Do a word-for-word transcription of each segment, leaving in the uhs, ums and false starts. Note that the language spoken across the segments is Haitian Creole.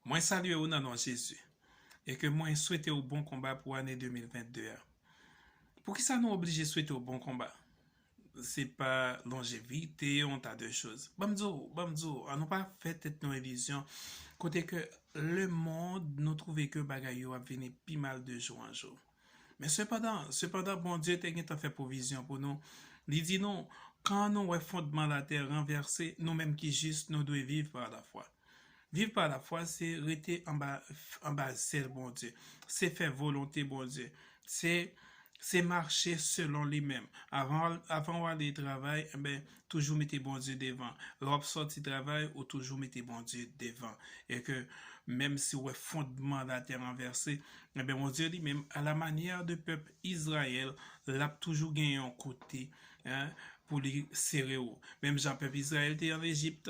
Mwen salye w nan non Jezi e ke mwen swete w bon konba pou ane de mil vennde a. Poukisa nou oblije swete w bon konba? Se pa lonjevite, yon ta de choz. Ban m di w, ban m di w, an nou pa fè tèt nou ilizyon kote ke lemonn nou twouve ke bagay yo ap vini pi mal de jou an jou. Men sepandan, sepandan, Bondye te gentan fè pwovizyon pou nou. Li di nou, kan nou wè fondman latè ranvèse, nou menm ki jis, nou dwe viv pa lafwa. Viv pa lafwa, se rete anba, anba zèl Bondye. Se fè volonte Bondye. Se, se mache selon li menm. Avan, avan w ale travay, enben, toujou mete Bondye devan. Lè w ap sòti travay, ou toujou mete Bondye devan. E ke menm si w wè fondman latè ranvèse, enben, Bondye li menm, à la manière de pèp Izrayèl, l ap toujou gen yon kote, en, pou li sere w. Menm jan pèp Izrayèl te an Ejip,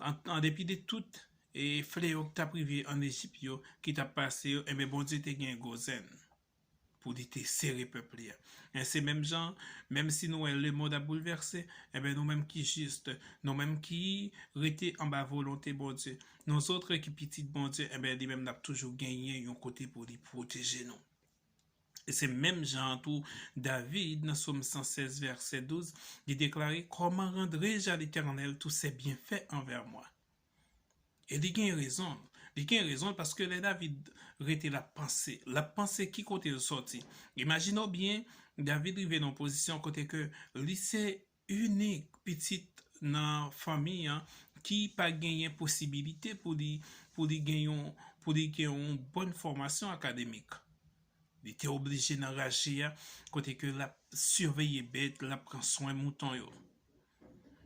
an, an depi de tout e fleyo k t ap rive an Ejip yo, ki t ap pase yo, enben, Bondye te gen Gozen pou li te sere pèp li a. E se menm jan, menm si nou wè lemonn ap boulvèse, enben, nou menm ki jis, nou menm ki rete anba volonte Bondye, nou zòt ki pitit Bondye, enben, li menm l ap toujou genyen yon kote pou li pwoteje nou. E se menm jan an tou, David, nan Sòm san sèz, vèsè douz, li deklare, Comment rendrai-je à l'Éternel tous ses bienfaits envers moi? E li gen rezon. Li gen rezon paske lè David rete l ap panse, l ap panse ki kote l sòti. Imajine w byen, David rive nan yon pozisyon kote ke li se inik pitit nan fanmi an ki pa genyen posibilite pou li, pou li gen yon, pou li gen yon bòn fòmasyon akademik. Li te oblije nan raje a, kote ke l ap siveye bèt, l ap pran swen mouton yo.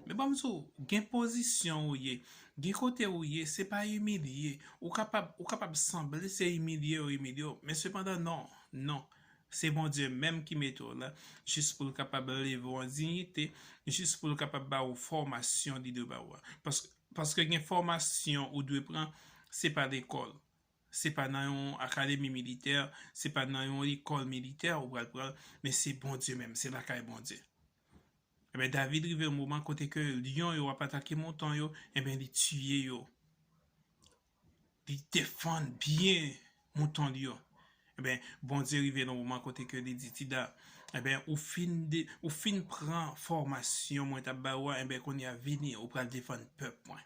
Men ban m di w, gen pozisyon ou ye, gen kote ou ye, se pa imilye. Ou kapab, ou kapab sanble se imilye yo imilye w, men sepandan non, non. Se Bondye menm ki mete w la, jis pou l kapab leve w an diyite, jis pou l kapab ba ou fòmasyon li dwe ba ou a. Paske, paske gen fòmasyon ou dwe pran, se pa lekòl. Se pa nan yon akademi militè, se pa nan yon lekòl militè ou pral pran l, men se Bondye menm, se lakay Bondye. Enben, David rive yon moman kote ke lyon yo ap atake mouton yo, enben, li tiye yo. Li defann byen mouton li yo. Enben, Bondye rive nan moman kote ke li di, Tida, enben, ou fin de, ou fin pran fòmasyon mwen t ap ba ou a, enben, kounye a vini, ou pral defann pèp mwen.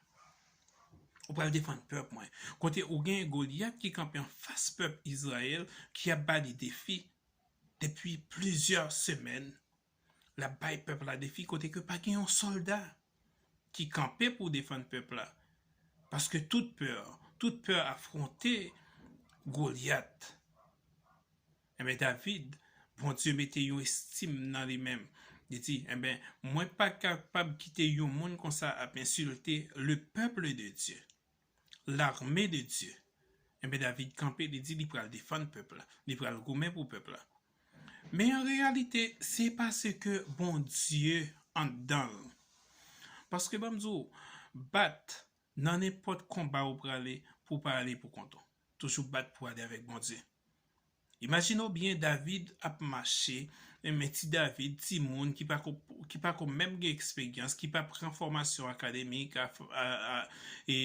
Ou pral defann pèp mwen. Kote ou gen Golyat ki kanpe anfas pèp Izrayèl, ki ap ba li defi depi plizyè semèn. L ap bay pèp la defi kote ke pa gen yon sòlda ki kanpe pou defann pèp la. Paske tout pè, tout pè afwonte Golyat. Enben, David, Bondye mete yon estim nan li menm. Li di, enben, mwen pa kapab kite yon moun konsa ap ensilte le peuple de Dieu, l'armée de Dieu. Enben, David kanpe, li di li pral defann pèp la, li pral goumen pou pèp la. Men an reyalite, se paske Bondye anndan l. Paske, ban m di w, bat nan nenpòt konba ou prale, pou pa ale pou kont ou. Toujou bat pou ale avèk Bondye. Imajine w byen, David ap mache, men ti David, timoun ki pa ko, ki pa ko menm gen eksperyans, ki pa pran fòmasyon akademik, a, a, a, e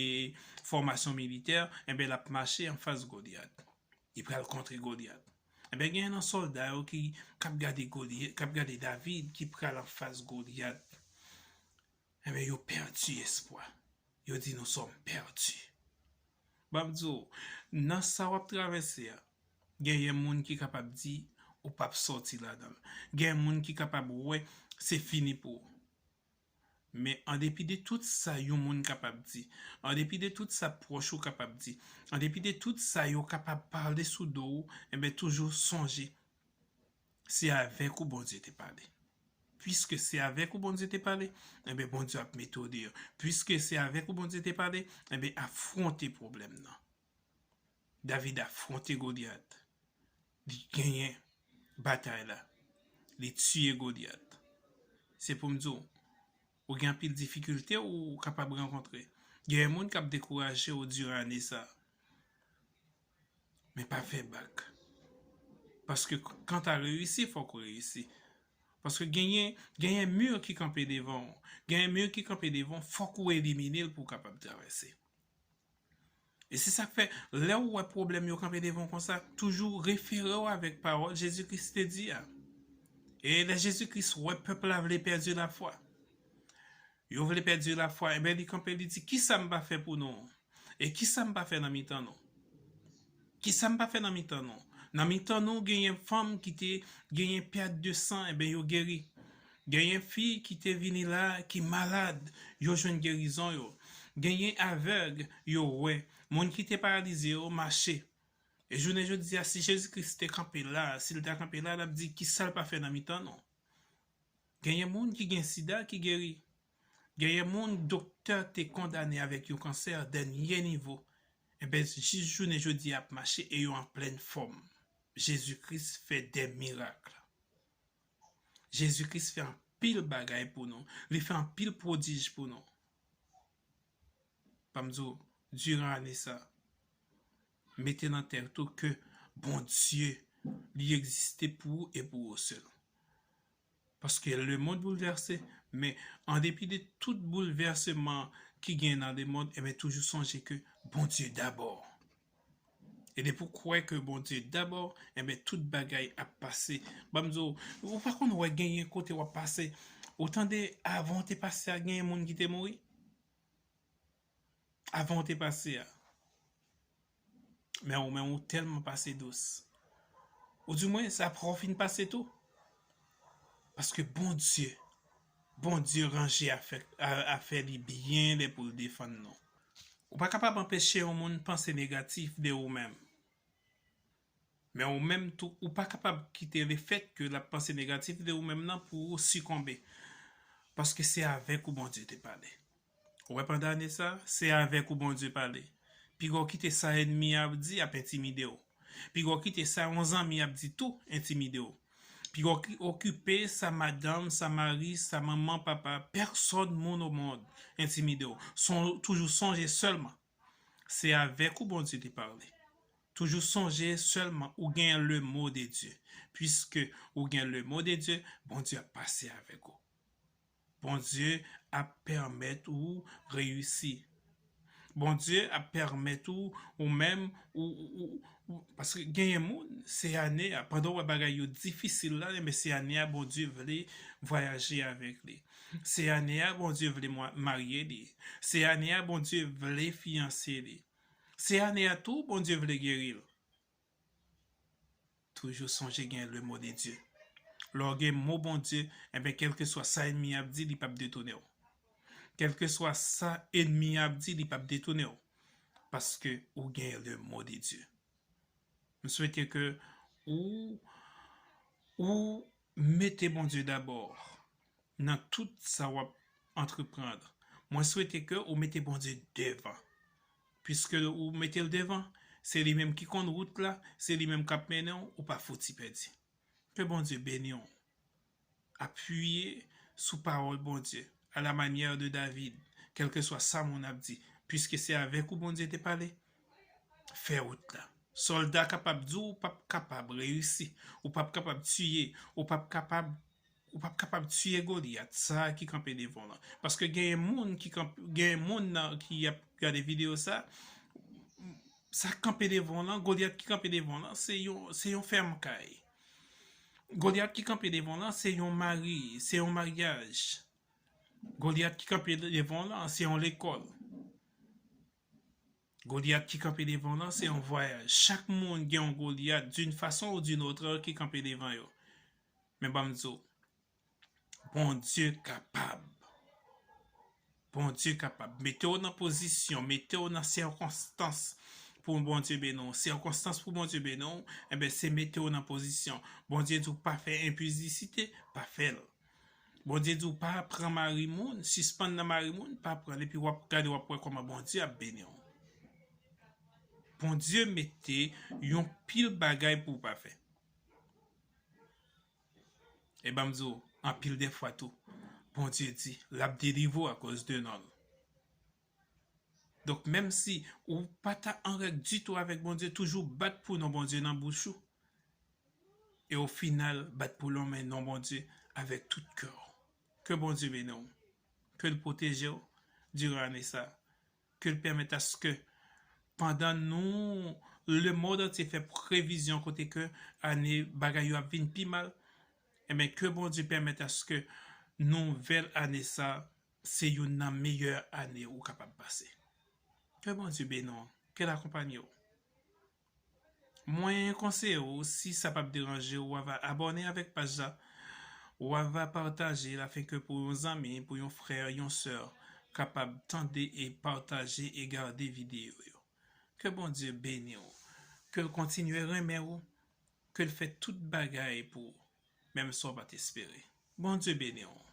fòmasyon militè, enben, l ap mache anfas Golyat. Li pral kontre Golyat. Enben, gen nan sòlda yo ki, k ap gade Golyat, k ap gade David ki pral anfas Golyat. Enben, yo pèdi espwa. Yo di, nous sommes perdus. Ban m di w, nan sa w ap travèse a, genyen moun ki kapab di ou p ap sòti ladan l. Genyen moun ki kapab wè se fini pou ou. Men an depi de tout sa yon moun kapab di, an depi de tout sa pwòch ou kapab di, an depi de tout sa yo kapab pale sou do w, enben, toujou sonje, se avèk ou Bondye te pale. Piske se avèk ou Bondye te pale, enben, Bondye ap mete w deyò. Piske se avèk ou Bondye te pale, enben, afwonte pwoblèm nan. David afwonte Golyat. Li genyen batay la. Li tiye Golyat. Se pou m di w, ou gen anpil difikilte ou kapab rankontre. Genyen moun k ap dekouraje w diran ane sa a. Men pa fè bak. Paske kanta reyisi, fòk ou reyisi. Paske genyen, genyen mi ki kanpe devan w. Genyen mi ki kanpe devan w, fòk ou elimine l pou w kapab travèse. E se sa k fè, lè w wè pwoblèm yo kanpe devan w konsa, toujou refere w avèk pawòl Jezi Kris te di a. E lè Jezi Kris wè pèp la vle pèdi lafwa, yo vle pèdi lafwa, enben li kanpe, li di, "Kisa m pa fè pou nou? E kisa m pa fè nan mitan nou? Kisa m pa fè nan mitan nou?" Nan mitan nou, genyen fanm ki te genyen pèt de san, enben yo geri. Genyen fi ki te vini la, ki malad, yo jwenn gerizon yo. Genyen avèg, yo wè. Moun ki te paralize yo mache. E jounen jodi a, si Jezi Kris te kanpe la, si l ta kanpe la, l ap di, "Kisa l pa fè nan mitan nou?" Genyen moun ki gen sida ki geri. Genyen moun doktè te kondane avèk yon kansè dènye nivo. Enben, jis jounen jodi a ap mache e yo an plèn fòm. Jezi Kris fè de mirak. Jezi Kris fè anpil bagay pou nou. Li fè anpil pwodij pou nou. Ban m di w, diran ane sa, mete nan tèt ou ke Bondye, li egziste pou ou e pou ou sèl. Paske lemonn boulvèse, men an depi de tout boulvèseman ki gen nan lemonn, enben toujou sonje ke Bondye dabò. E depi w kwè ke Bondye dabò, enben tout bagay ap pase. Ban m di w, ou pa konn wè genyen kote w ap pase. Ou tande, avan w te pase a, genyen moun ki te mouri? Avan w te pase a. Men ou menm ou tèlman pase dous. Ou di mwen, sa pa w fin pase tou. Paske Bondye, Bondye ranje afè, a- afè li byen lè pou l defann nou. Ou pa kapab anpeche yon moun panse negatif de ou menm. Men ou menm tou, ou pa kapab kite lefèt ke l ap panse negatif de ou menm nan pou ou sikonbe. Paske se avèk ou Bondye te pale. Ou wè pandan ane sa, se avèk ou Bondye pale. Piga w kite sa ènmi a ap di ap entimide w. Piga w kite sa yon zanmi ap di tou entimide w. Piga w ki- okipe sa madanm, sa mari, sa manman, papa, pèsòn moun o mond entimide w. Son- toujou sonje sèlman, se avèk ou Bondye te pale. Toujou sonje sèlman ou gen le mot de Dieu. Piske ou gen le mot de Dieu, Bondye ap pase avèk ou. Bondye ap pèmèt ou reyisi. Bondye ap pèmèt ou, ou menm, ou, ou, ou, ou- paske genyen moun, se ane a, pandan w wè bagay yo difisil la, men se ane a Bondye vle vwayaje avèk li. Se ane a Bondye vle mwa- marye li. Se ane a Bondye vle fiyanse li. Se ane a tou Bondye vle geri l. Toujou sonje gen le mot de Dieu. Lè w gen mo Bondye, enben, kèlkeswa sa ènmi a ap di, li p ap detounen w. Kèlkeswa sa ènmi a ap di, li p ap detounen w. Paske ou gen le mot de Dieu. M swete ke ou, ou mete Bondye dabò nan tout sa w ap antreprann. Mwen swete ke ou mete Bondye devan. Piske ou mete l devan, se li menm ki konn wout la, se li menm k ap mennen w, ou pa fouti pèdi. Ke Bondye beni w. Apiye sou pawòl Bondye, à la manière de David, kèlkeswa sa moun ap di, piske se avèk ou Bondye te pale, fè wout la. Sòlda kapab di w, ou p ap kapab reyisi, ou p ap kapab tiye, ou p ap kapab, ou p ap kapab tiye Golyat, sa a ki kanpe devan w lan. Paske genyen moun ki kanp- genyen moun nan ki ap gade videyo sa, sa k kanpe devan w lan, Golyat ki kanpe devan w lan, se yon, se yon fèm kay. Golyat ki kanpe devan w lan, se yon mari, se yon maryaj. Golyat ki kanpe devan w lan, se yon lekòl. Golyat ki kanpe devan w lan, se yon vwayaj. Chak moun gen yon Golyat, d'une façon ou d'une autre, ki kanpe devan yo. Men ban m di w, Bondye kapab. Bondye kapab. Mete w nan pozisyon, mete w nan sèkonstans pou Bondye beni w. Sèkonstans pou Bondye beni w, enben, se mete w nan pozisyon. Bondye di w pa fè enpidisite, pa fè l. Bondye di w pa pran mari moun, sispann nan mari moun, pa pran l, epi w ap gade, w ap wè kòman Bondye ap beni w. Bondye mete yon pil bagay pou w pa fè. E ban m di w, anpil de fwa tou, Bondye di, l ap delivre w akoz de non l. Donk, menm si ou pa ta an règ ditou avèk Bondye, toujou bat pou non Bondye nan bouch ou. E o final, bat pou lonmen non Bondye avèk tout kè w. Ke Bondye beni w. Ke l pwoteje w diran ane sa. Ke l pèmèt aske pandan nou, lemonn antye fè previzyon kote ke ane bagay yo ap vin pi mal, enben, ke Bondye pèmèt aske nouvèl ane sa, se youn nan meyè ane ou kapab pase. Ke Bondye beni w, ke l akonpanye w. Mwen konseye w, si sa p ap deranje w, w ava abòne avèk paj la, w ava pataje l afenke pou yon zanmi, pou yon frè, yon sè kapab tande e pataje e gade videyo yo. Ke Bondye beni w, ke l kontinye renmen w, ke l fè tout bagay pou ou, menm sa w pa t espere. Bondye beni w.